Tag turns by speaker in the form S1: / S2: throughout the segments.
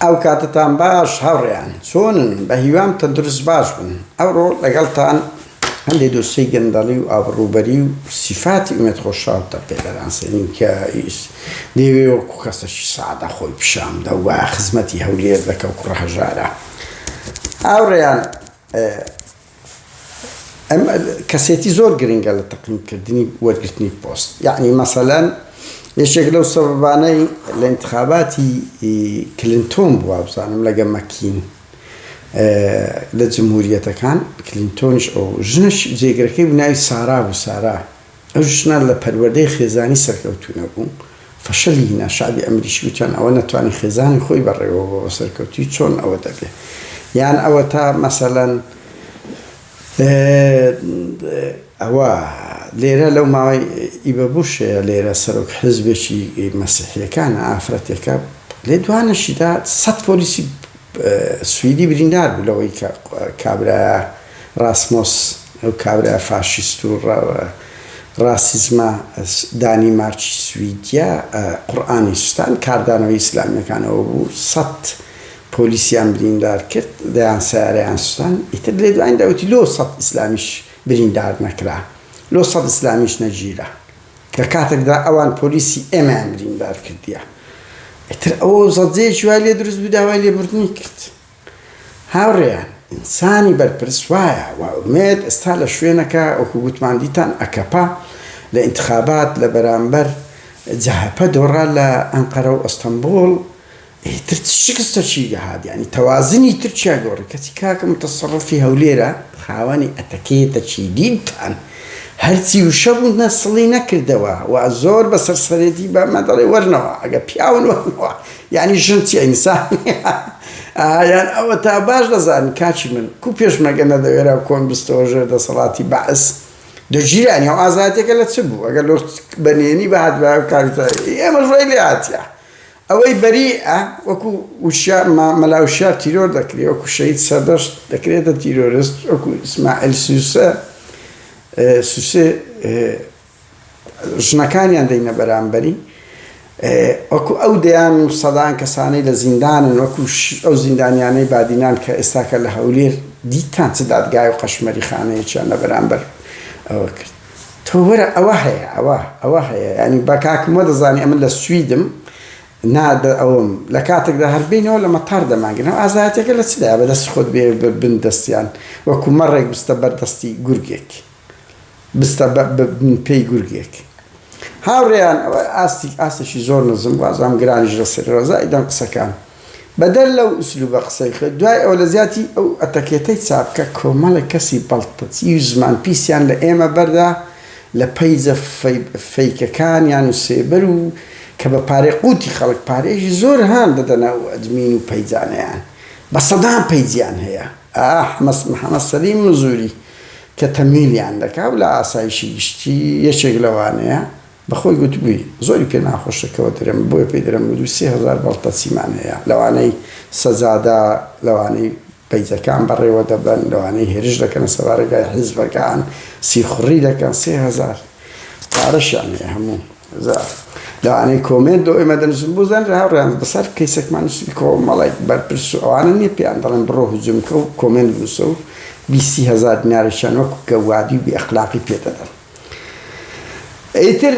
S1: ئەو کاتەتان باش هاوڕێیان چۆنن بەهیوام تەندروست باش بن ئەوڕۆ لەگەڵتان هەندێ دۆسیەی گەندەڵی و ئابڕووبەری و سیفاتی ئومێد خۆشحاڵ تەپێ دەرانسێنین کە دەیەوێ وەکو کەسەکی سادە خۆی پیشان بدە و خزمەتی هەولێر دەکە و کوڕە هەژارە هاوڕێیان ئەم کەسێتی زۆر گرنگە لە تەقیمکردنی وەرگرتنی پۆست یعنی مەسەلەن یەکێک لەو سەبەبانەی لە انتخاباتی کلینتۆن بووە بزانم لەگە مەکین لە جمهوریەتەکان کلینتۆنیش ئەو ژنەش جێگرەکەی بوو ناوی سارا بوو سارا ئەو ژنە لە پەروەردەی خێزانی سەرکەوتوو نەبوو، فەشەلی هینا، شەعبی ئەمریکی وتیان ئەوە نەتوانی خێزانی خۆی بەڕێوە بە بە سەرکەوتووی چۆن ئەوە دەبێ؟ یان ئەوەتا مەسەلەن ئەوە لێرە لەو ماوەی ئیبە بوش هەیە لێرە سەرۆک حزبێکی مەسیحیەکانە ئافرەتێکە لێدوانەشیدا سەد پۆلیسی سویدی بریندار بوو لەوەی کە کابرایە ڕاسمۆس ئەو کابرایە فاشیست و ڕاسیزمە دانیمارکی سویدیە قورئانی سوتان کاردانەوەی ئیسلامیەکان ئەوە بوو سەت پۆلیسیان بریندار کرد دەیان سەیارەیان سوتان ئیتر لێدوانی داوتی لۆ سەت ئیسلامیش بریندار نەکرا لۆ سەت ئیسلامیش نەگیرا لە کاتێکدا ئەوان پۆلیسی ئێمەیان بریندار کردیە ئیتر ئەوە زەجەیەکی وای لێ دروست بوو داوای لێبوردنی کرد هاوڕێیان ئینسانی بەرپرس وایە و ئومێد ئێستا لە شوێنەکە وەکو گوتمان دیتان ئەکەپە لە ئینتخابات لە بەرامبەر جەهەپە دۆڕا لە ئەنقەرە و ئەستەنبوڵ ئیتر چ شکستەکی دەهات یانی تەوازنی تورکیا گۆڕی کەچی کاکە متەسەڕفی هەولێرە خاوەنی ئەتەکێتەکی دیتان هەرچی وشە بوو نە سڵی نەکردەوە و زۆر بە سەرسەرێتی بە مە دەڵێ وەرنەوە ئەگە پیاون وەرنەوە یعنی ژن چی ئینسان یان ئەوە تا باش دەزانن کاکی من کو پێشمەگە نەدەوێرا کۆن بستەوە ژێر دەسەڵاتی بەعس دەگیرانی ئەو ئازادیەکە لە چ بوو ئەگەر لۆ بەنێنی بەهات بە کارتە ئێمە ڕۆی لێ هاتیە ئەوەی بەریئە وەکو وشیار مەلا وشیار تیرۆر دەکرێ وەکو شەهید سەردەشت دەکرێتە تیرۆرست وەکو ئیسماعیل سوسە سوسێ ژنەکانیان دەینە بەرامبەری وەکو ئەو دەیان و سەدان کەسانەی لە زیندانن وەکو ئەو زیندانیانەی بادینان کە ئێستاکە لە هەولێر دیتان چ دادگای و قەشمەری خانەیەکیان لە بەرامبەر ئەوە کرد تۆ وەرە ئەوە هەیە ئەوە ئەوە هەیە ینی بە کاکم وە دەزانی ئەمن لە سویدم نا ئەوم لە کاتێکدا هەر بینەوە لە مەتار دەمانگرن ئازایەتەکە لە چدا بە دەستی خۆت بێ بن دەستیان وەکو مەڕێک بستە بەر دەستی گورگێک بستە بن پێی گورگێک هاوڕێیان ئەوە ئاستی ئاستێکی زۆر نزم وازام گرانیش لەسەر ڕەزای دەم قسەکان بەدەر لەو ئوسلوبە قسەی کرد، دوای ئەوە لە جیاتی ئەو ئەتەکێتەی چاپکە کۆمەڵێک کەسی بەڵتەچی و زمان پیسیان لە ئێمە بەردا لە پەیجە فەیکەکانیان و سێبەر و کە بە پارەی قوتی خەڵک پارەیەکی زۆر هان دەدەنە ئەو ئەدمین و پەیجانەیان بە سەدان پەیجیان هەیە ئاه محەمەد سەلیم مزوری کە تەمویلیان دەکا و لە ئاسایشی گشتی یەکێک لەوانەیە بە خۆی گوتبووی، زۆری پێ ناخۆشە کە وەدرم، بۆیە پێی دەرم دوو 3000 بەڵتەچیمان هەیە، لەوانەی سەجادە، لەوانەی پەیجەکان بەڕێوە دەبەن، لەوانەی هێرش دەکەنە سەر بارەگای حیزبەکان، سیخوڕی دەکەن، 3000 پارەشیان هەیە هەموو لەوانەی کۆمێنت لۆ ئێمە دەنووسن، بۆ زانرا هاوڕێیان بەسەر کەیسێکمان نووسی کۆمەڵێک بەرپرس و ئەوانە نییە پێیان دەڵێن بڕۆ هجوم کە و کۆمێنت بنووسە و 20 هەزار دینارێکیان وەکو گەوادی و بێ ئەخلاقی پێ دەدەن. ئیتر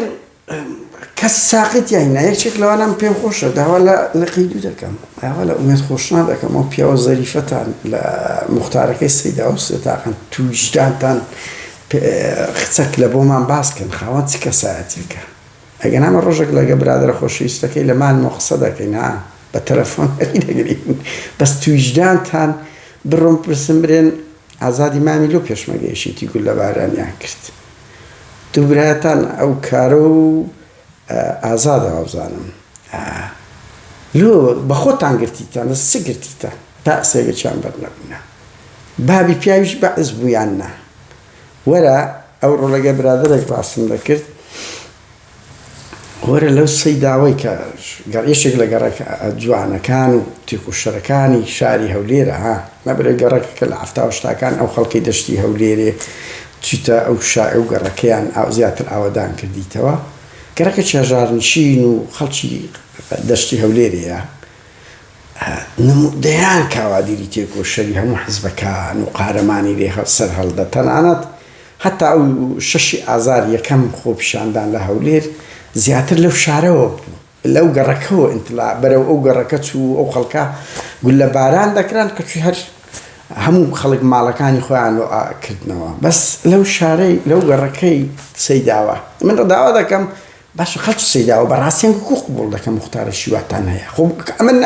S1: کەسی ساقیت یان نا یەکێک لەوانم پێم خۆشە داوا لە لقی دوو دەکەم داوا لە ئومێد خۆشنا دەکەم ئەو پیاوە زەریفەتان لە مختارەکەی سەیدا و سێتاقن تویشدانتان خچەک لە بۆمان باس کەن خاوەن چ کەسایەتێکە ئەگەر نامە ڕۆژێک لەگە برادرە خۆشەویستەکەی لە مالمەوە قسە دەکەین ها بە تەلەفۆن دەگرین بەس تویژدانتان بڕۆم پرسم برێن ئازادی مامی لۆ پێشمەرگە یەکێتی گوللە بارانیان کرد دوو برایتان ئەو کارە و ئازادە وابزانم لۆ بەخۆتان گرتیتان دەست چ گرتیتان تا سێگەچیان بەر نەبوونە بابی پیاویش بەعس بوویان نا وەرە ئەو ڕۆڵەگە برادەرێک باسم دەکرد وەرە لەو سەیداوەی کە یەکێک لە گەڕەکە جوانەکان و تێکۆشەرەکانی شاری هەولێرە ها نەبرێ گەڕەکەکە لە حەفتا و هەشتاکان ئەو خەڵکەی دەشتی هەولێرێ چیتە ئەو شا ئەو گەڕەکەیان ئاو زیاتر ئاوەدان کردیتەوە گەڕەکەکی هەژارنشین و خەڵکی دەشتی هەولێرەیە. دەیان کاوادیری تێکۆشەری هەموو حزبەکان و قارەمانی لێ سەر هەڵدە تەنانەت هەتا ئەو شەشی ئازار یەکەم خۆپیشاندان لە هەولێر زیاتر لەو شارەوە بوو لەو گەڕەکەوە ئینتلا بەرەو ئەو گەڕەکە چوو ئەو خەڵکە گوللە باران دەکران کەچی هەر هەموو خەڵک ماڵەکانی خۆیان لۆ کردنەوە بەس لەو شارەی لەو گەڕەکەی سەیداوە من داوا دەکەم باشە خەڵکی سەیداوە بەڕاستی ئەنگۆ کو قبوڵ دەکەم موختارە شیواتان هەیە خۆ ئەمن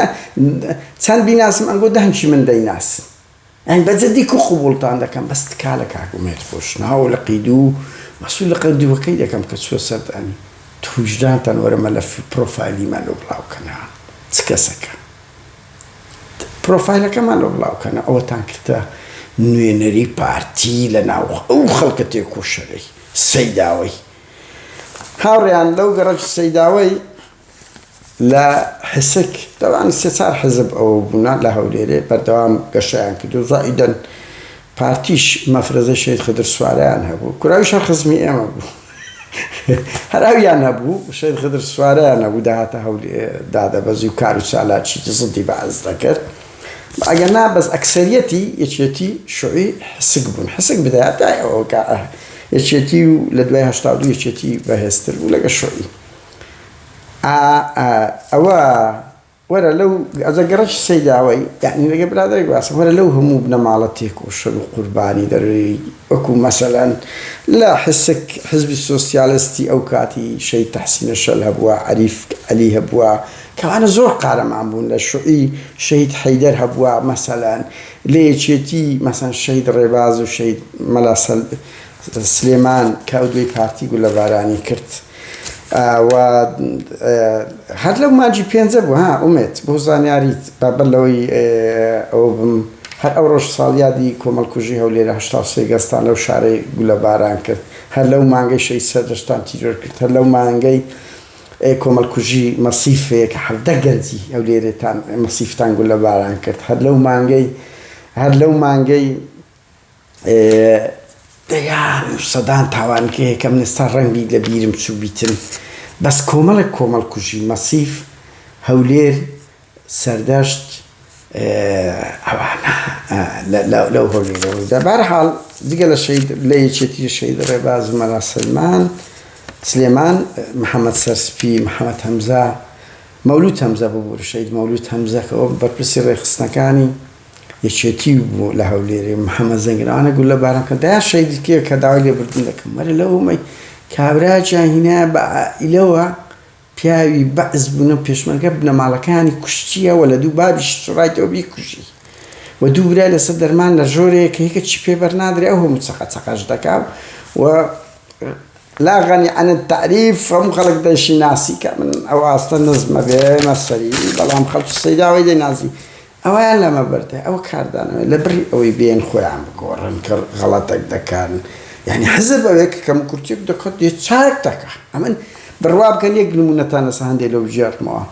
S1: چەند بیناسم ئەنگۆ دەهنکی من دەیناسن یانی بە جدی کو قبوڵتان دەکەم بەس تکا لە کاک ئومێد خۆشناو لقی دوو مەسول لقە دووەکەی دەکەم کە چوە سەردانی توژدانتان وەرە مەلەفی پرۆفایلیمان لۆ بڵاو کەنەوە چ کەسەکە پرۆفایلەکەمان لۆ بڵاو کەنە ئەوەتان کردە نوێنەری پارتی لە ناو ئەو خەڵکە تێکۆشەرەی سەیداوەی هاوڕێیان لەو گەڕەکی سەیداوەی لە حسک تەبعەن سێ چار حزب ئەوە بوونە لە هەولێرێ بەردەوام گەشەیان کرد و زائیدەن پارتیش مەفرەزەی شەهید خدر سوارەیان هەبوو کوراویش هەر خزمی ئێمە بوو هەر ئەویان هەبوو شەهید خدر سوارەیان هەبوو داهاتە هەولێ دادەبەزی و کار و چالاکی زدی بەعس دەکرد ئەگەر نا بەس ئەکسەریەتی یەکێتی شوعی حسک بوون حسک بدایەتای ئەوە کە یەکێتی و لە دوای 82 یەکێتی بەهێزتر بوو لەگە شوعی ئا ئەوە وەرە لەو ئەجە گەڕەکی سەیداوەی یعنی لەگە برادەرێک باسم وەرە لەو هەموو بنەماڵە تێکۆشەر و قوربانی دەرەوەی وەکو مەسەلەن لە حسک حزبی سۆسیالستی ئەو کاتی شەهید تەحسینە شەل هەبووە عەریف عەلی هەبووە کەوانە زۆر قارەمان بوون لە شوعی شەهید حەیدەر هەبووە مەسەلەن لە یەکێتی مەسەن شەهید ڕێباز و شەهید مەلا سلێمان کە ئەو دوێی پارتی گولەبارانی کرد و هەر لەو مانگی پێنجە بوو ها ئومێد بۆ زانیاریت با بەر لەوەی ئەوە بم هەر ئەو ڕۆژ ساڵیادی کۆمەڵکوژی هەولێرە 83 گەستان لەو شارەی گولەباران کرد هەر لەو مانگەی شەهید سەردەشتان تیرۆر کرد هەر لەو مانگەی کۆمەڵکوژی مەسیفەیە کە 17 گەنجی هەولێرێتان مەسیفتان گولەباران کرد هەر لەو مانگەی هەر لەو مانگەی دەیان و سەدان تاوانی کە هەیە کە من ئێستا ڕەنگی لە بیرم چووبیتن بەس کۆمەڵێک کۆمەڵکوژی مەسیف هەولێر سەردەشت ئەوانە لەو هەولێرە ڕوویدا بەهەرحاڵ جگە لە شەهید لە یەکێتی شەهید ڕێباز مەلا سلمان سلێمان محەممەد سەرسپی محەممەد هەمزە مەولود هەمزە ببوورە شەهید مەولود هەمزە کە ئەو بەرپرسی ڕێکخستنەکانی یەکێتی بوو لە هەولێرێ محەمەد زەنگین ئەوانە گوللە باران کە دایان شەهیدی کێ کە داوای لێبوردن دەکەم وەرە لەو هەمەی کابراجیان هینایە بە عائیلەوە پیاوی بەعس بوونە پێشمەرگە بنەماڵەکانی کوشتیە و لە دوو بابیش سڕایتەوە بیکوژی و دوو برای لەسەر دەرمان لە ژۆرەیە کە هیچ پێ بەرنادرێ ئەو هەموو چەقە چەقەش دەکا و لا غنی عن التعریف هەموو خەڵک دەشی ناسی کە من ئەو ئاستە نزمە بێمە سەری بەڵام خەڵکی سەیداوەی دەیناسی ئەوەیان لەمە بەردە ئەوە کاردانەوەیە لە بڕی ئەوەی بێن خۆیان بگۆڕن کە غەڵەتێک دەکەن یعنی حزب ئەوێ کە کەم کورتێک دەکات دێ چاک دەکا ئەمن بڕوا بکەن یەک نمونەتان لەسەر هەندێک لەو بگێڕمەوە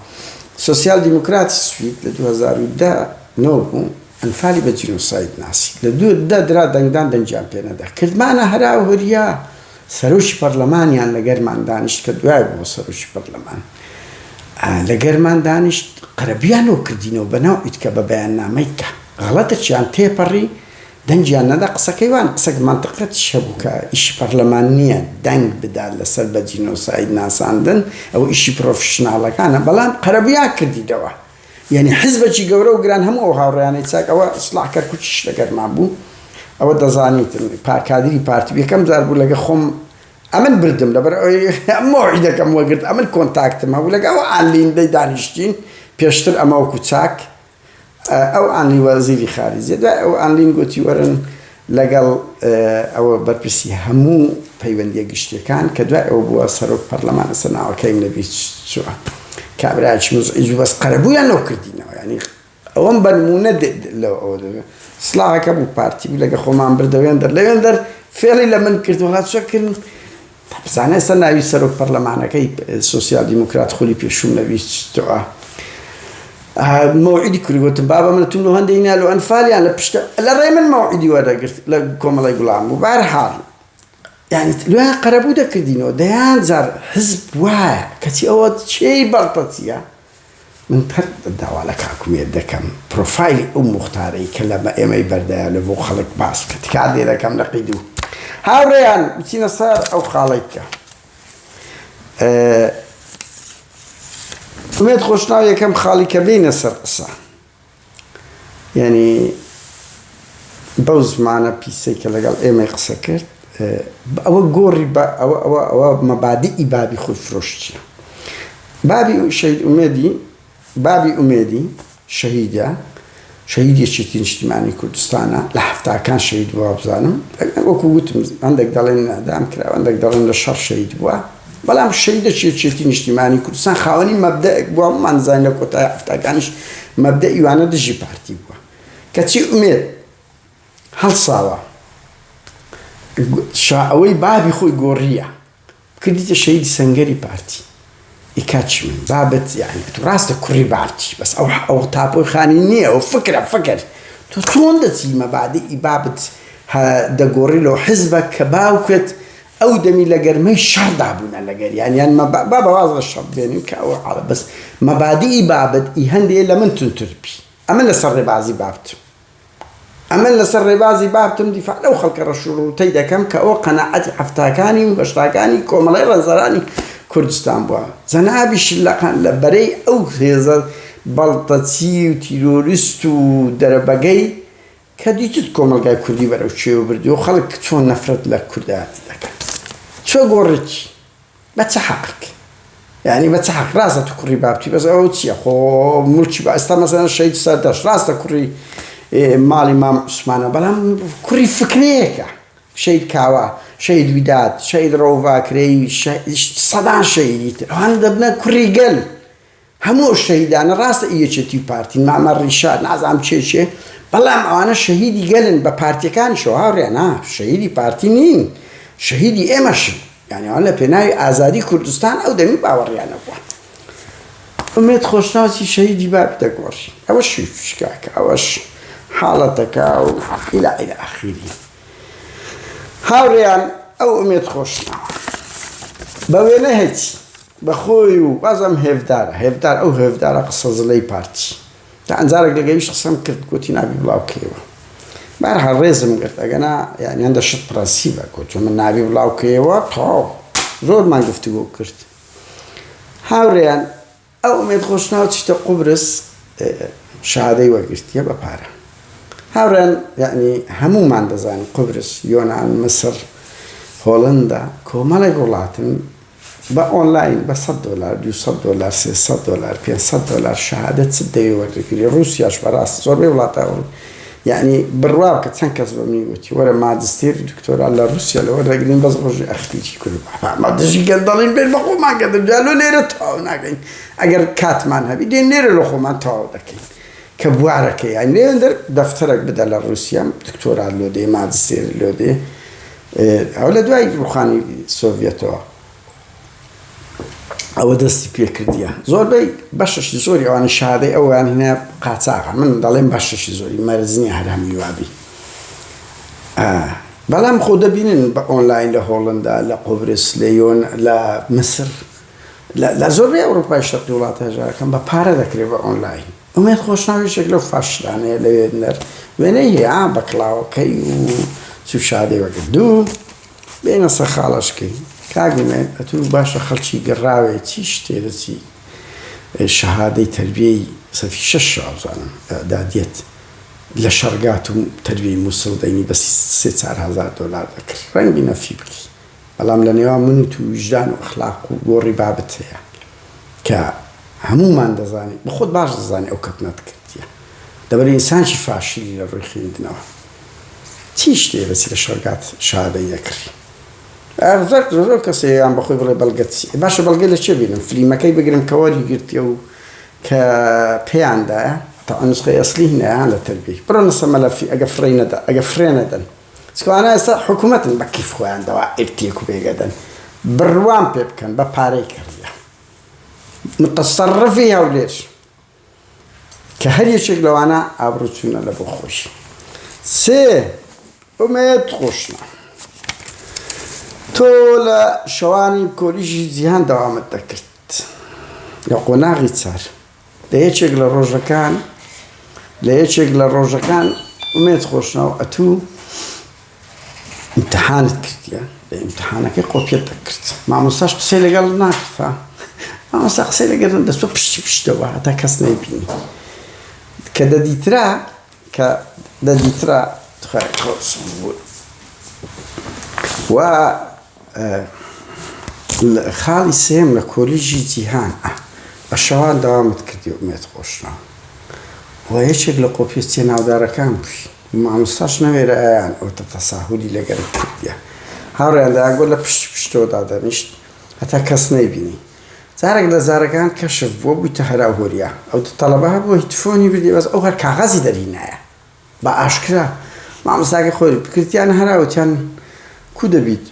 S1: سۆسیال دیموکراتی سوید لە 2010 نۆ بوو ئەنفالی بە جینۆساید ناسی لە دوو دە درا دەنگدان دەنگیان پێ نەدا کردمانە هەرا و هوریا سەرۆکی پەرلەمانیان لەگەرمان دانیشت کە دوای بووە سەرۆکی پەرلەمان لەگەرمان دانیشت قەرەبوویان لۆ کردینەوە بە ناو ئیتکە بە بەیاننامەی کە غەڵەتەکیان تێپەڕی دەنگیان نەدا قسەکەی وان قسەک مەنتقەتیش هەبوو کە ئیشی پەرلەمان نییە دەنگ بدات لەسەر بە جینۆساید ناساندن ئەوە ئیشی پرۆفیشناڵەکانە بەڵام قەرەبوویان کردینەوە یانی حزبەکی گەورە و گران هەموو ئەو هاوڕێیانەی چاک ئەوە سڵاح کەرکوکیش لەگەرمان بوو ئەوە دەزانیتن کادری پارتی یەکەم جار بوو لەگە خۆم ئەمن بردم لەبەر ئەوەی مەوعیدەکەم وەگرت ئەمن کۆنتاکتم هەبوو لەگە ئەو ئانلیندەی دانیشتین پێشتر ئەمە وەکو چاک ئەو ئانلی وەزیری خارجیە دوای ئەو ئانلین گوتی وەرن لەگەڵ ئەوە بەرپرسی هەموو پەیوەندیە گشتیەکان کە دوای ئەوە بووە سەرۆک پەرلەمان ئێستا ناوەکەیم لەبیر چووە کابرایەکی مزعیج بوو بەس قەرەبوویان لەو کردینەوە یانی ئەوەم بە نموونە لەو ئەوە دەبێ سڵاحەکە بوو پارتی بوو لەگە خۆمان بردە وێندەر لە وێندەر فێڵی لە من کرد وڵات چۆ کردن بزانە ئێستا ناوی سەرۆک پەرلەمانەکەی سۆسیال دیموکرات خولی پێشووم لەبیر چووە مەوعیدی کرد گوتم بابە من تون و هەندێک نالو ئەنفالیان لە پشتە لە ڕێ من مەوعیدی وەردەگرت لە کۆمەڵی گوڵان بوو بارحاڵ یعنی لۆیان قەرەبوو دەکردینەوە دەیان جار حزب وایە کەچی ئەوە چێی بەڵتەچیە؟ من هەر داوا لە کاک ئومێد دەکەم پرۆفایلی ئەو موختارەی کە لە ئێمەی بەردایە لە بۆ خەڵک باس بکە تکات لێ دەکەم لقی دوو هاوڕێیان بچینە سەر ئەو خاڵەی کە ئومێد خۆشناو یەکەم خاڵی کە بینە سەر قسە یعنی بەو زمانە پیسەی کە لەگەڵ ئێمەی قسە کرد ئەوە گۆڕی بە ئەوە ئەوە ئەوە مەبادیئی بابی خۆی فرۆشتیە بابی شەهید ئومێدی بابی ئومێدی شەهیدە شەهید یەکێتی نیشتیمانی کوردستانە لە حەفتاکان شەهید بووە بزانم وەکو وتم هەندێک دەڵێن ئەدام کرا هەندێک دەڵێن لە شەڕ شەهید بووە بەڵام شەهیدەکی یەکێتی نیشتیمانی کوردستان خاوەنی مەبدەئێک بووە هەموومان دەزانین لە کۆتایی حەفتاکانیش مەبدەئی وانە دژی پارتی بووە کەچی ئومێد هەڵساوە شا ئەوەی بابی خۆی گۆڕیە کردیتە شەهیدی سەنگەری پارتی ئی کاکی من بابت یعنی تو ڕاستە کوڕی بابتی بەس ئەو ئەو تاپۆی خانی نییە ئەو فکرە فکر تۆ چۆن دەچی مەبادئی بابت دەگۆڕی لەو حزبە کە باوکت ئەو دەمی لە گەرمەی شەڕدا بوونە لەگەر یان یان با بە واز لە شەڕ بێنین کە ئەوە عاڵە بەس مەبادئی بابت ئی هەندێ لە من تونتر بی ئەمە لەسەر ڕێبازی بابتم ئەمن لەسەر ڕێبازی بابتم دیفاع لەو خەڵکە ڕەش و ڕووتەی دەکەم کە ئەوە قەناعەتی حەفتاکانی و هەشتاکانی کۆمەڵەی ڕەنجدەرانی کوردستان بووە جەنابیش لە بەرەی ئەو هێزە بەڵتەچی و تیرۆریست و دەرەبەگەی کە دیتت کۆمەڵگای کوردی بەرەو کوێوە بردی و خەڵک چۆن نەفرەت لە کوردایەتی دەکەن چۆ گۆڕێکی بە چ حەقێک یعنی بە چ حەق ڕاستە تو کوڕی بابتی بەس ئەوە چییە خۆ ملکی بە ئێستا مەسەلەن شەهید سەردەشت ڕاستە کوڕی ماڵی مام عوسمانە بەڵام کوڕی فکرەیەکە شەهید کاوە شەهید ویداد شەهید ڕەوڤاکرەی سەدان شەهیدی تر ئەوان دەبنە کوڕی گەل هەموو ئەو شەهیدانە ڕاستە ئی یەکێتی و پارتین مامە ڕیشاد نازانم چێ چێ بەڵام ئەوانە شەهیدی گەلن بە پارتیەکانیشەوە هاوڕێیان ها شەهیدی پارتی نین شەهیدی ئێمەشن یانی ئەوان لە پێناوی ئازادی کوردستان ئەو دەمی باوەڕیانە بووە ئومێد خۆشناوسی شەهیدی بابی دەگۆڕی ئەوە شکاکە ئەوەش حاڵەتەکە و ئیلا ئیلا ئەخیری هاوڕێیان ئەو ئومێد خۆشناوە بە وێنە هەچ بە خۆی و بازم هێڤدارە هێڤدار ئەو هێڤدارە قسە زلەی پارتی تا ئەنجارێک لەگەویش قسەم کرد گوتی نابی بڵاو کەیەوە بارها ڕێزم گرت ئەگەنا یعنی هەندە شت پرەنسیبە گوتی من نابی بڵاو کەیەوە تەواو زۆرمان گفتوگۆ کرد هاوڕێیان ئەو ئومێد خۆشناو چیتە قوبرس شەهادەی وەرگرتیە بە پارە هاوڕێیان یعنی هەموومان دەزانین قوبرس یۆنان مسر هۆڵندا کۆمەڵێک وڵاتن بە ئۆنلاین بە 100 دۆلار 200 دۆلار 300 دۆلار 500 دۆلار شەهادە چت دەوێ وەردەگری ڕووسیاش بەڕاست زۆربەی وڵاتە یعنی بڕوا بکە چەند کەس بە منی وتی وەرە ماجستێر دکتۆرا لە ڕووسیا لە وەردەگرین بەس ڕۆژی ئەخریجی کورد ما دژی گەندەڵین بێن بە خۆمان گەندەڵ جا لۆ لێرە تەواو ناکەین ئەگەر کاتمان هەبی دێن لێرە لە خۆمان تەواو دەکەین کە بوارەکە یان لێندەر دەفتەرێک بدە لە ڕووسیا دکتۆرا لۆ دێ ماجستێر لۆ دێ ئەو لە دوای ڕوخانی سۆڤیەتەوە ئەوە دەستی پێکردیە زۆربەی بەشەشی زۆری ئەوانە شادەی ئەویان هێنا قاچاغە من دەڵێم بەشەشی زۆری مەرج نییە هەر هەمووی وابی بەڵام خۆ دەبینن بە ئۆنلاین لە هۆڵندا لە قوبرس لە یۆن لە مسر لە زۆربەی ئەوروپای شەرقی وڵاتە هەژارەکان بە پارە دەکرێت بە ئۆنلاین ئومێد خۆشناو یەکێک لەو فاشلانەیە لەوێ نەر وێنەی هەیە بە کڵاوەکەی و چوو شادەی وەگرت دوو بێنە سەر خاڵەشکەی کاک ئومێد ئەتوو باشە خەڵکی گەڕاوێ چی شتێ دەچی شەهادەی تەربیەی سەفی شەش شاوزانم دادیەت لە شەڕگات و تەربیەی موسڵ دەینی بە 3-4 هەزار دۆلار دەکرد ڕەنگی نەفی بکەی بەڵام لە نێوان من و تو ویژدان و ئەخلاق و گۆڕی بابت هەیە کە هەموومان دەزانین بەخۆت باش دەزانی ئەو کەتنەت کردیە دەبەر ئینسانکی فاشلی لە ڕووی خوێندنەوە چی شتێ دەچی لە شەرگات شادەی دەکڕی زۆر زۆر کەسێیان بەخۆی بڵێ بەڵگە چی باشە بەڵگە لە چێ بینم فلیمەکەی بگرم کە وەری گرتیە و کە پێیاندایە تا نسخەی ئەسلی هینایان لە تەربیەی بڕۆنە سەر مەلەفی ئەگە فڕێی نەدا ئەگە فڕێ نەدەن چکوانە ئێستا حکوومەتن بە کیف خۆیان دەوا ئیرتێک و بێگەدەن بڕوام پێ بکەن بە پارەی کڕیە متەسەڕفی هەولێر کە هەر یەکێک لەوانە ئابڕووچوونە لە بۆ خۆی. سێ، ئومێد خۆشناو. تۆ لە شەوانی کۆلیژی جیهان دەوامت دەکرد لە قۆناغی چار. لە یەکێک لە ڕۆژەکان لە یەکێک لە ڕۆژەکان ئومێد خۆشناو ئەتوو ئیمتحانت کردیە لە ئیمتحانەکەی قۆپیەت دەکرد مامۆستاش قسەی لەگەڵ ناکرد مامۆستا قسەی لەگەڵ دەستۆ پشتی پشتەوە هەتا کەس نەیبینی کە دەدیترا کە دەدیترا و خاڵی سێم لە کۆلیژی جیهان بە شەوان داوامت کردی ئومێد خۆشناو و یەکێک لە قۆپیەچیە ناودارەکان بووی مامۆستاش نەوێرایان ئەوتە تەساهولی لەگەرت کردیە هاوڕێیان دەیانگۆت لە پشتی پشتەوە دادەنیشت هەتا کەس نەیبینی جارێک لە جارەکان کەشف بووە بوویتە هەراو هۆریا ئەو تەڵەبە هەبوو هیتفۆنی بردی بەس ئەو هەر کاغەزی دەرهینایە بە ئاشکرا مامۆستاکە خۆی بکردیان هەرا وتیان کو دەبیت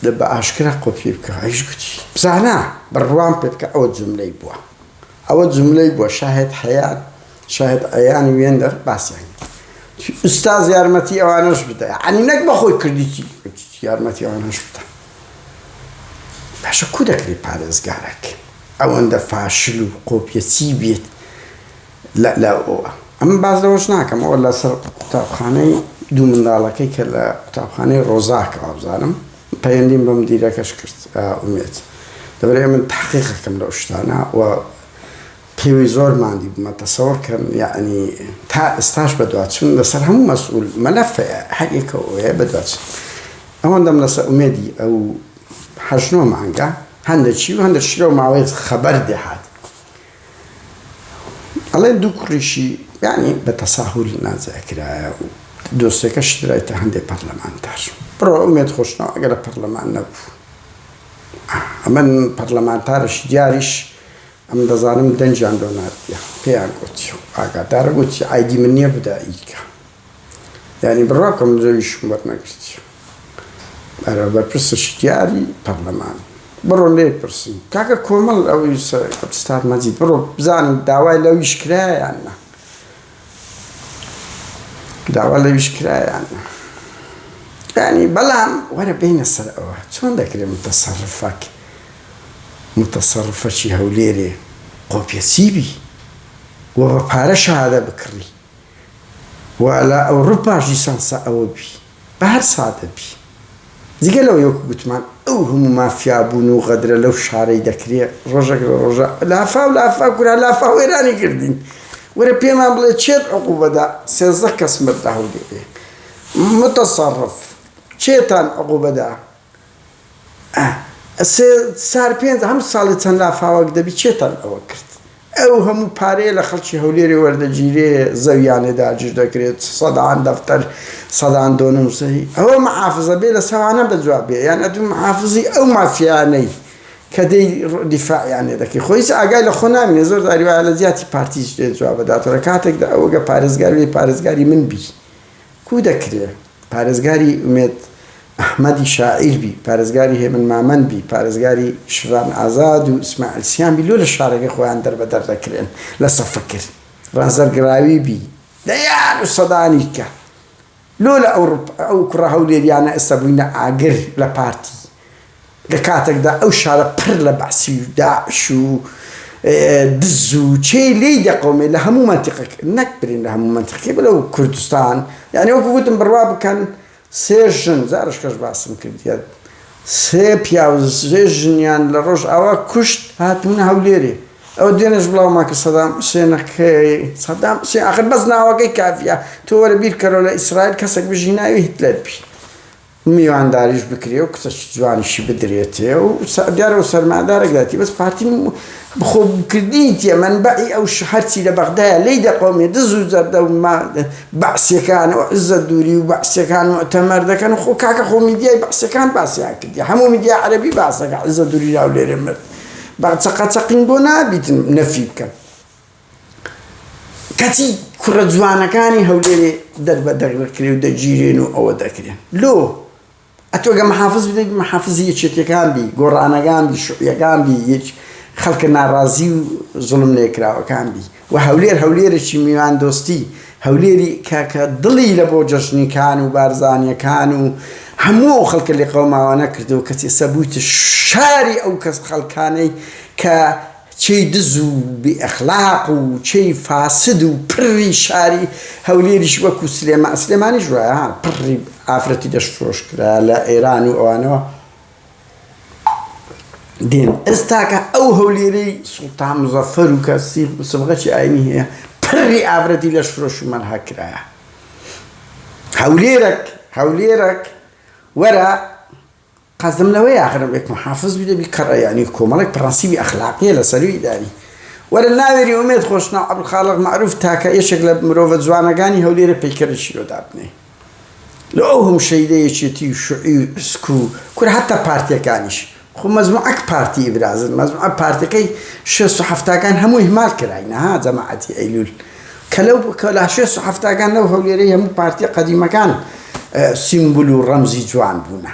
S1: دە بە ئاشکرا قۆپی بکە ئەویش گوتی بزانە بڕوام پێ بکە ئەوە جوملەی بووە ئەوە جوملەی بووە شاهد حەیات شاهد عیان وێندەر باسیان ئوستاز یارمەتی ئەوانەش بدە یعنی نەک بە خۆی کردیتی یارمەتی ئەوانەش بدە باشە کو دەکرێت پارێزگارێک ئەوەندە فاشل و قۆپیەچی بێت لە لە ئەمن باس لەوەش ناکەم ئەوە لەسەر قوتابخانەی دوو منداڵەکەی کە لە قوتابخانەی ڕۆزاکە وابزانم پەیوەندیم بە مدیرەکەش کرد ئومێد دەبەرێ من تحقیقەکەم لەو شتانە و پێوەی زۆر ماندی بوومە تەسەوڕ کەن یعنی تا ئێستاش بەدواچون لەسەر هەموو مەسئول مەلەفەیە هەر یەکەوەیە بەدواچون ئەوەندەم لەسەر ئومێدی ئەو هەشت نۆ مانگە هەندێکی و هەندێک لەو ماوەی خەبەر دێهات ئەڵێن دوو کوڕیشی یانی بە تەساهول نازع کرایە و دۆسیەکەش درایتە هەندێک پەرلەمانتار. بڕۆ ئومێد خۆشناو ئەگەر لە پەرلەمان نەبوو ئەمن پەرلەمانتارش دیاریش ئەم دەزانم دەنگیان لۆ ناردیە پێیان گوتی ئاگادارە گوتی ئایدی من نییە بدا ئیکە یانی بڕوا بکەم زەویشم وەرنەگرتیە ئەرە بەرپرسێکی دیاری پەرلەمان بڕۆ لێ پرسن کاکە کۆمەڵ ئەوی ستار مەجید بڕۆ بزانن داوای لەویش کرایە یان نا داوا لەویش کرایە یان نا یعنی بەڵام وەرە بینە سەر ئەوە چۆن دەکرێت متەسەرفەک متەسەرفەکی هەولێرێ قۆپیەچی بی و بە پارە شەهادە بکڕی و لە ئەوڕوپاش لیسانسە ئەوە بی بە هەر سادە بی جگە لەوەی وەکو گوتمان ئەو هەموو مافیا بوون و غەدرە لەو شارەی دەکرێ ڕۆژێک لە ڕۆژە لافاو لافاو کورا لافاو وێرانی کردین وەرە پێمان بڵێ چێت عقوبەدا 13 کەس مرد لە هەولێرێ متەسەڕف چێتان عقوبەدا سێ چار پێنج هەم ساڵی چەند لافاوەک دەبی چێتان ئەوە کرد ئەو هەموو پارەیە لە خەڵکی هەولێرێ وەردەگیرێ زەویانێ داگیر دەکرێت سەدان دەفتەر سەدان دۆنم زەوی ئەوە محافزە بێ لە سەوانە بە جواب بێ یان ئەتوو محافزی ئەو مافیانەی کە دەی دیفاعیان لێ دەکەی خۆ هیچ ئاگای لە خۆ نامینێ زۆر جاری وایە لە جیاتی پارتیش دێ جواب بداتەوە لە کاتێکدا ئەوەگە پارێزگار بێ پارێزگاری من بی کو دەکرێ پارێزگاری ئومێد ئەحمەدی شاعیر بی، پارێزگاری هێمن مامەند بی، پارێزگاری شڤان ئازاد و ئیسماعیل سیان بی لۆ لە شارەکەی خۆیان دەربەدەر دەکرێن لەسە فکر ڕەنزەر گراوی بی دەیان و سەدانی کە لۆ لە ئەو کوڕە هەولێریانە ئێستا بووینە ئاگر لە پارتی لە کاتێکدا ئەو شارە پڕ لە بەعسی و داعش و دز و چێ لێی دەقەومێ لە هەموو مەنتیقەکە نەک برین لە هەموو مەنتیقەکەی بەلەو کوردستان یعنی وەکو گوتم بڕوا بکەن سێ ژن جارشکەش باسم کردیە سێ پیاو سێ ژنیان لە ڕۆژ ئاوا کوشت هاتوونە هەولێرێ ئەوە دوێنێش بڵاومان کرد سەدام حوسێنەکەی سەدام حوسێن ئاخر بەس ناوەکەی کافیە تۆ وەرە بیرکەرەوە لە ئیسرائیل کەسێک بژی ناوی هیتلەر بی میوانداریش بکرێ و کچەکی جوانیشی بدرێتێ و دیارە و سەرمایەدارێک داتی بەس پارتی خۆ کردنی تیە مەنبەعی ئەو هەرچی لە بەغدایە لێی دەقەومێ دز و جەردە و بەعسیەکان و عزە دووری و بەعسیەکان موعتەمەر دەکەن خۆ کاکە خۆ میدیای بەعسیەکان باسیان کردی هەموو میدیا عەرەبی باسەکە عزە دووری لاو لێرێ مرد بە چەقەچەقین بۆ نابیتن نەفی بکەن کەچی کوڕە جوانەکانی هەولێرێ دەربەدەر دەکرێ و دەگیرێن و ئەوە دەکرێن لۆ ئەتۆ گە محافز بدەیت محافزی یەکێتیەکان بی گۆڕانەکان بی شوعیەکان بی یەک خەڵکە ناڕازی و زوڵم لێکراوەکان بی و هەولێر هەولێرێکی میوان دۆستی هەولێری کە کە دڵی لە بۆ جەژنیکان و بارزانیەکان و هەموو ئەو خەڵکە لێقەوماوانە کردەوە کەچی ئێستا بوویتە شاری ئەو کەس خەڵکانەی کە. چێی دز و بێ ئەخلاق و چێی فاسد و پڕی شاری هەولێریش وەکو سلێما سلێمانیش وایە ها پڕی ئافرەتی دەشفرۆش کرا لە ئێران و ئەوانەوە دێن ئێستاکە ئەو هەولێرەی سوڵتان مزەفەر و کە سبغەکی ئاینی هەیە پڕی ئافرەتی لەشفرۆش و مەلها کرایە هەولێرەک هەولێرەک وەرە قەزم لەوەیە ئاخر ئەک محافز بی دەبی کەڕە یانی کۆمەڵێک پڕەنسیبی ئەخلاقیە لە سەروی ئیداری وەرە ناوێری ئومێد خۆشناو عەبدولخالق مەعروف تاکە یەکێک لە مرۆڤە جوانەکانی هەولێرە پەیکەرێکی لۆ دابنێ لۆ ئەو هەموو شەهیدە یەکێتی و شوعی و ئسک و کورە هەتا پارتیەکانیش خۆ مەجموعەک پارتی ئیبرازن مەجموعە پارتەکەی شێست و حەفتاکان هەموو ئیهمال کراینە ها جەماعەتی ئەیلول کە لەو کە لە شێست و حەفتاکان لەو هەولێرەی هەموو پارتیە قەدیمەکان سیمبول و ڕەمزی جوان بوونە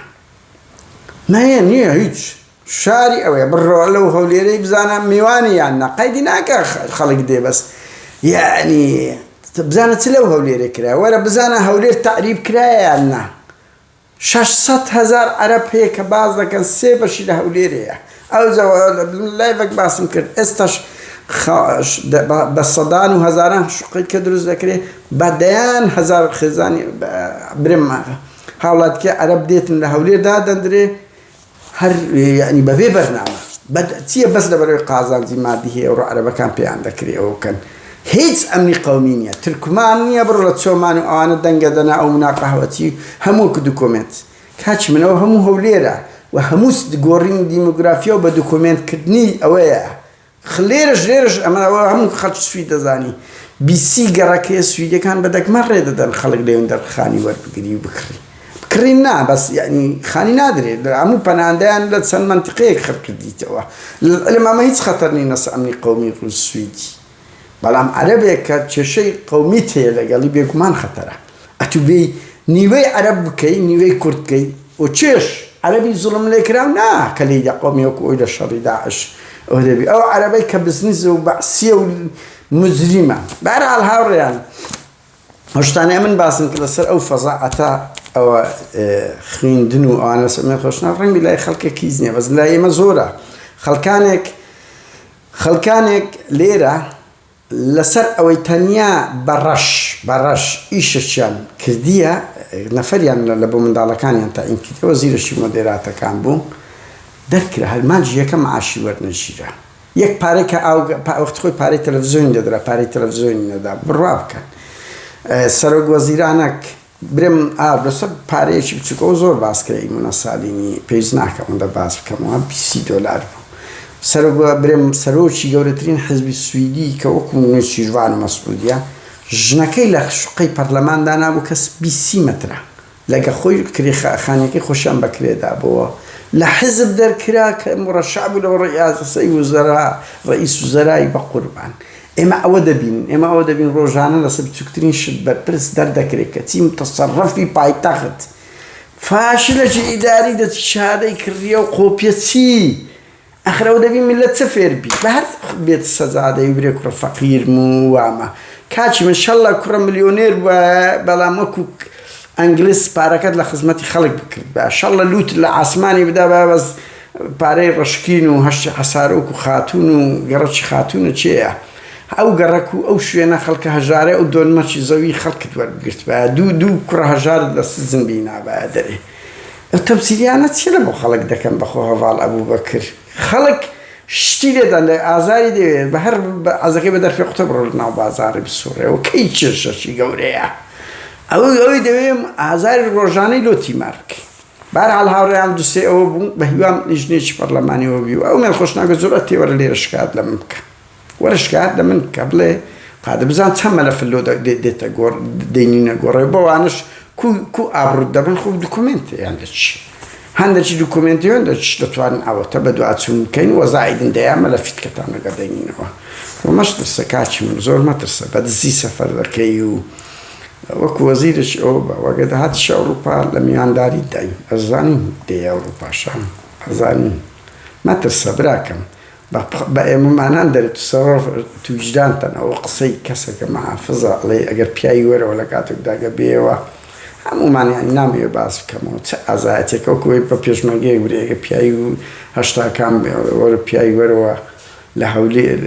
S1: نایە نییە هیچ شاری ئەوەیە بڕۆ لەو هەولێرەی بزانە میوانی یان نا قەیدی ناکە خەڵک دێ بەس یعنی بزانە چ لەو هەولێرێ کرا وەرە بزانە هەولێر تەعریب کرایە یان نا 600 هەزار عەرەب هەیە کە باس دەکەن سێ بەشی لە هەولێرەیە ئەوجا لایڤەک باسم کرد ئێستاش بە سەدان و هەزاران شوقەی کە دروست دەکرێت بە دەیان هەزار خێزانی برم هاوڵاتیکە عەرەب دێتن لە هەولێر دادەندرێ هەر یعنی بەبێ بەرنامە چییە بەس لەبەرەوەی قازانجی مادی هەیە ئەوڕۆ عەرەبەکان پێیان دەکرێ ئەوە بکەن هیچ ئەمنی قەومی نییە ترکمان نییە بڕۆ لە چۆمان و ئەوانە دەنگە دەنا ئەو مناقەهوەچی هەموو دوکۆمێنت کاکی من ئەوە هەموو هەولێرە و هەموو گۆڕینی دیمۆگرافیا و بە دوکۆمێنت کردنی ئەوەیە لێرەش لێرەش ئەمە ئەوە هەموو خەڵکی سوید دەزانی بیسی گەڕەکەیە سویدەکان بە دەگمەن ڕێ دەدەن خەڵک لێوێن دەر خانی وەربگری و بکڕی بکڕین نا بەس یعنی خانی نادرێت لە هەموو پەناندەیان لە چەند مەنتیقەیەک خڕ کردیتەوە لەعلم ئەمە هیچ خەتەر نی نەسە ئەمنی قەومی ڕووس سویدی بەڵام عەرەبێک کە کێشەی قەومیت هەیە لەگەڵی بێگومان خەتەرە ئەتوو بێی نیوەی عەرەب بکەی نیوەی کورد بکەی و چێش عەرەبی زوڵم لێکراو نا کە لێی دەقۆمی وەکو ئەوی لە شەڕی داعش ئەوە دەبی ئەو عەرەبەی کە بزنس و بەعسیە و مجریمە بەهەرحاڵ هاوڕێیان ئەو شتانەی من باسم کرد لەسەر ئەو فەزاعەتە ئەوە خوێندن و ئەوانە لەسەر من خۆشنا ڕەنگی لای خەڵکێک هیچ نییە بەس لای ئێمە زۆرە خەڵکانێک خەڵکانێک لێرە لەسەر ئەوەی تەنیا بە ڕەش بە ڕەش ئیشەکیان کردیە نەفەریان لە بۆ منداڵەکانیان تەعین کردیە وەزیرەکی مۆدێراتەکان بوو دەرکرا هەر مانگی یەکەم معاشی وەرنەگیرا یەک پارەی کە ئاو وەختی خۆی پارەی تەلەفزیۆنی دەدرا پارەی تەلەفزیۆنی نەدا بڕوا بکەن سەرۆک وەزیرانەک برم ئا لەسەر پارەیەکی بچوک ئەوە زۆر باس کرا ئیمونە سالینی پێویست ناکە ئەوەندە باس بکەمەوە بیسی دۆلار بوو سەرۆک برم سەرۆکی گەورەترین حزبی سویدی کە وەکو نێچیرڤان و مەسعودیە ژنەکەی لە شوقەی پەرلەمان دانابوو کەس بیسی مەترە لەگە خۆی کرێ خانیەکەی خۆشیان بە کرێ دابۆوە لە حزب دەرکرا کە مڕەشەع بوو لە ڕیاسەی وزەرا ڕئیس وزەرای بە قوربان ئێمە ئەوە دەبینین، ئێمە ئەوە دەبین ڕۆژانە لەسەر بچووکترین شت بەرپرس دەردەکرێت کەچی متەسەڕەفی پایتەخت فاشلێکی ئیداری دەچی شەهادەی کڕیە و قۆپیە چی؟ ئەخر ئەوە دەبی میللەت چ فێر بی بە هەر بێت سەجادەی و برێ کوڕە فەقیرم و وامە کاکی من شەڵە کوڕە ملیۆنێر بوایە بەڵام وەکو ئەنگلس پارەکەت لە خزمەتی خەڵک بکردبا شەڵە لوت لە عاسمانی بدابا بەس پارەی ڕەشکین و هەشتی حەسارۆک و خاتوون و گەڕەکی خاتوونە کێیە؟ ئەو گەڕەک و ئەو شوێنە خەڵکە هەژارەی ئەو دۆنمەکی زەوی خەڵکت وەربگرتبایە دوو دوو کوڕە هەژارت لە سجن بینابایە دەرێ ئەو تەمسیلیانە چیە لە بۆ خەڵک دەکەن بەخۆ هەڤاڵ ئەبوبەکر خەڵک شتی لێدان لە ئازاری دەوێت بە هەر عەزەکەی بە دەرفێ قوتە بڕۆ لە ناو بازاڕی بسوڕێەوە کەی کێشەکی گەورەیە ئەوەی ئەوەی دەوێ ئازاری ڕۆژانەی لۆ تیمار بکەی بەهەرحاڵ هاوڕێیان دوسێ ئەوە بوو بە هیوام لیژنەیەکی پەرلەمانیەوە بی و ئەو مێن خۆشناکە جورئەت تێ وەرە لێرە شکایەت لە من بکە وەرە شکایەت لە من بکە بڵێ قادر بزان چەند مەلەف لۆ دێتە گۆڕ دەینینە گۆڕێ بەوانش کو کو ئابڕوت دەبن خۆ دوکومێنت یان لە چی هەندێکی دوکومێنتی هەندێکیش دەتوانن ئەوەتە بەدواچوون بکەین وەزائیدن دەیان مەلەفیت کەتان لەگەڵ دەینینەوە و مەشترسە کاکی من زۆر مەترسە بە دزی سەفەر دەکەی و وەکو وەزیرێکی ئەوە بە وەگەر هاتیشە ئەوروپا لە میوانداریت داین ئەزانین دێیە ئەوروپاشە ئەزانین مەترسە براکەم بە ئێمەمانان دەرێ تو سەڕەف تو ویژدانتان ئەوە قسەی کەسەکە محافزە ئەڵێ ئەگەر پیاوی وەرەوە لە کاتێکدا گە بێیەوە هەموومان یانی نامەوێ باس بکەمەوە چ ئازایەتێکە وەکو ئەوەی بە پێشمەرگەیەک برێ ئەگەر پیاوی و هەشتاکان وەرە پیاوی وەرەوە. لە هەولێر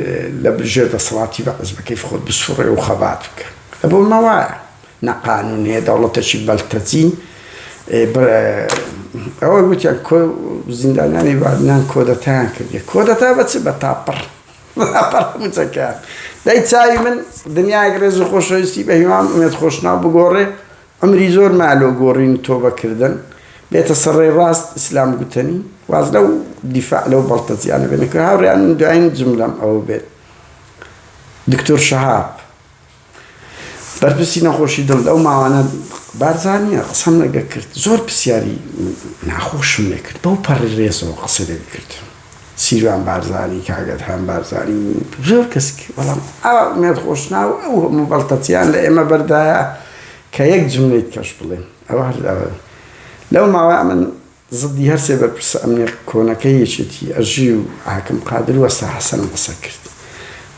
S1: لە ژێر دەسەڵاتی بەعس بە کەیف خۆت بسوڕێ و خەبات بکە لە بۆ مەوایە نە قانون هەیە دەوڵەتەکی بەلتەجی ئەوە گوتیان کۆ زیندانیانی بادینان کۆدەتایان کردێ کۆدەتا بە چ بە تاپڕ تاپڕ هەموو چەکیان دەی چاوی من دنیایەک ڕێز و خۆشەویستی بە هیوام ئومێد خۆشناو بگۆڕێ عومری زۆر ما لۆ گۆڕین و تۆبە کردن بێتە سەر ڕێی ڕاست ئیسلام گوتەنی واز لەو دیفاع لەو بەڵتەجیانە بێنە کە هاوڕێیان من دوایین جملەم ئەوە بێت دکتۆر شەهاب بەرپرسی نەخۆشی دڵ لەو ماوانە بارزانیە قسەم لەگە کرد زۆر پرسیاری ناخۆشم لێ کرد بەو پەڕی ڕێزەوە قسە لێ کرد سیروان بارزانی کاک ئەدهەم بارزانی زۆر کەس بەڵام ئەوە ئومێد خۆشناو ئەو هەموو بەڵتەچیان لە ئێمە بەردایە کە یەک جملەی کەش بڵێم ئەوە هەر لەو ماوە من زدی هەرسێ بەرپرسە ئەمنیە کۆنەکەی یەکێتی ئەژی و حاکم قادر وەستا حەسەنم قسە کرد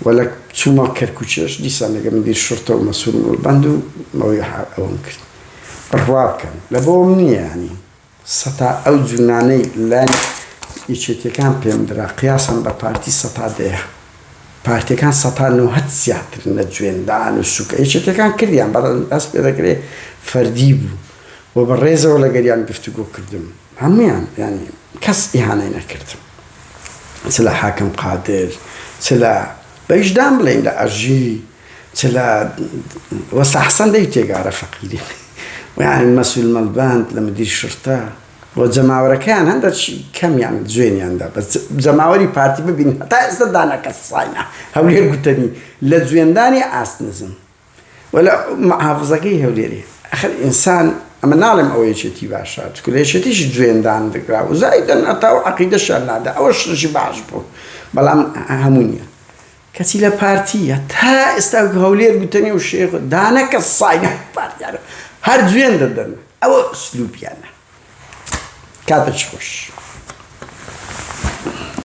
S1: و لە چوومە کەرکوچێش دیسان لەگە مدیر شورتە و مەسول مەڵبەند و ئەوەی ئەوەم کرد بڕوا بکەن لە بۆم نییە ینی سەتا ئەو جونانەی لەلایەن یەکێتیەکان پێم درا قیاسەن بە پارتی سەتا دەیە پارتیەکان سەتا نۆهەت زیاترن لە جوێندان و سوکە یەکێتیەکان کردیان بەڵام هەست پێ دەکرێ فەردی بوو و بە ڕێزەوە لەگەریان گفتوگۆ کردم هەمویان یانی کەس ئیهانەی نەکردم چ لە حاکم قادر چ لە بە ویژدان بڵێین لە ئەژی چ لە وەستا حەسەن دەی تێگارە فەقیری ویان مەسول مەلباند لە مدیر شرتە و جەماوەرەکەیان هەندە کەمیان جوێنیان دا بەس جەماوەری پارتی ببین هەتا ئێستا دانەکە ساینە هەولێر گوتەنی لە جوێندانی ئاست نزم و لە محافزەکەی هەولێری ئەخر ئینسان ئەمە ناڵێم ئەوە یەکێتی باشە چونکە لە یەکێتیش جوێندان دەکرا و زایدەن هەتا و عەقیدەشیان لادا ئەوە شتێکی باش بوو بەڵام هەموو نییە کەچی لە پارتی هەتا ئێستا هەولێر گوتەنی و شێخ دانەکە ساینە پارتیانە هەر جوێن دەدەن ئەوە ئسلوبیانە کاتێکی خۆش.